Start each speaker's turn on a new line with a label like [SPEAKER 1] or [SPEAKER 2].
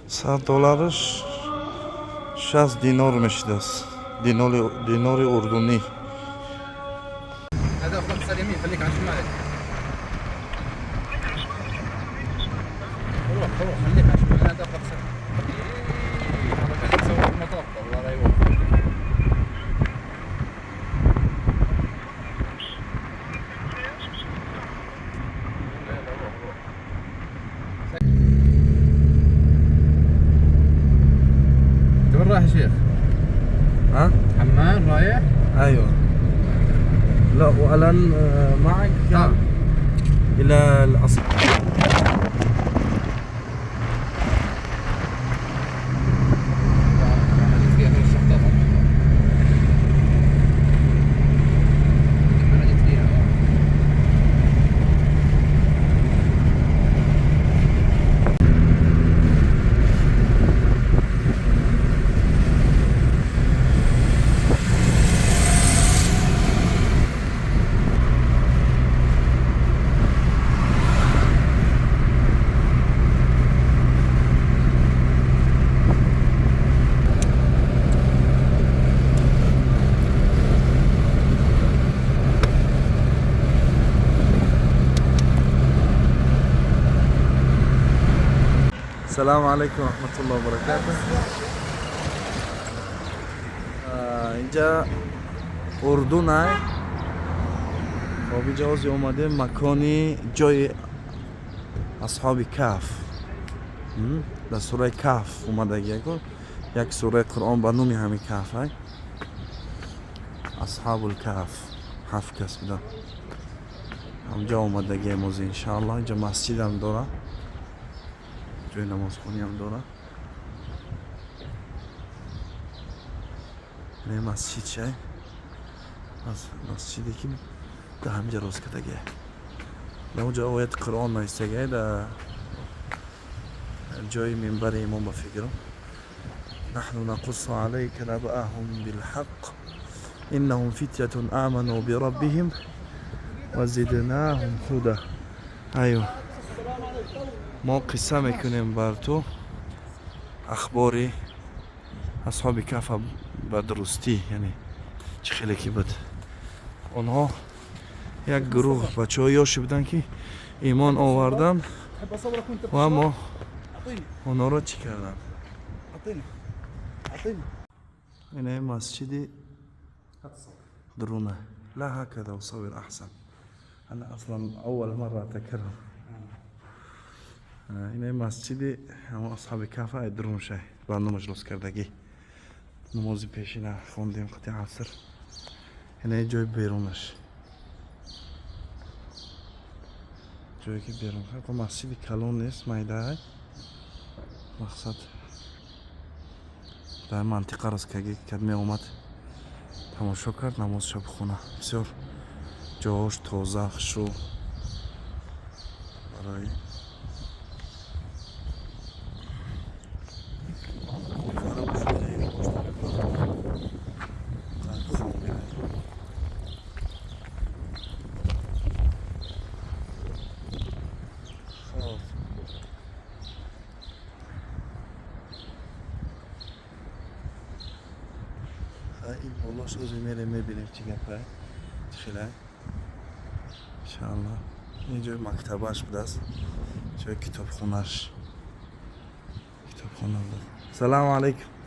[SPEAKER 1] 100 доллараш 60 динор мешидааст, динори урдунӣ.
[SPEAKER 2] هذا خط اليمين، خليك على شمالك. روح روح، خليك على شمالك. هذا خط. إيه، هذا قاعد يسوي المطب، الله لا يوفقك. يلا روح روح. انت وين رايح يا شيخ؟
[SPEAKER 1] ها؟
[SPEAKER 2] عمان رايح؟
[SPEAKER 1] ايوه، لا والان معك الى الاصل.
[SPEAKER 2] فيها من الشحطات على المطار. أنا جيت فيها.
[SPEAKER 1] السلام عليكم ورحمة الله وبركاته. Инҷа Урдунай. Хоб, инҷа ҳозир омадем макони ҷои Асҳоби Каҳф. Дар сураи Каҳф омадагӣ, як сураи Қуръон ба номи ҳамин Каҳф ай. Асҳабул Каҳф ҳафт кас буданд. Ҳамҷа омадагием ҳозир, иншааллоҳ. Инҷа масҷидам дора, ҷои намозхониам дора. Не, масҷид чай, масҷиде ки дар ҳаминҷа рост кардагия. Дар онҷа ояти Қуръон навистагия, дар ҷои минбари имом, ба фикрам. نحن نقص عليك نبأهم بالحق إنهم فتية آمنوا بربهم وزدناهم هدى. أيوه، мо қисса мекунем бар ту ахбори Асҳоби Кафа ба дурустӣ, яъне чӣ хеле ки буд. Онҳо як гурӯҳ бачаҳои ёше буданд, ки имон оварданд
[SPEAKER 2] تحب اصورك وانت
[SPEAKER 1] ва мо
[SPEAKER 2] اعطيني.
[SPEAKER 1] онҳоро чӣ карданд.
[SPEAKER 2] اعطيني اعطيني.
[SPEAKER 1] Ине масҷиди дуруна. لا، هكذا أصور أحسن، أنا أصلا أول مرة أتكلم. Ине масҷиди ҳамо Асҳоби Кафа дурун шай барномаш рост кардагӣ. Намози пешина хондем қати аср. Ине ҷои берунаш, ҷое ки берун. Масҷиди калон нест, майдаай. Мақсад, дар мантиқа рост кардагӣ, кад меомад, тамошо кард, намозша бихона. Бисёр ҷоҳош тоза, хушрӯ барои хоб. Ин болош ози мерем, мебинем, чӣ гапа, чӣ хелай, иншаалло. Ин ҷои мактабаш будааст, ҷои китобхонаш, китобхона буд. Салому алайкум.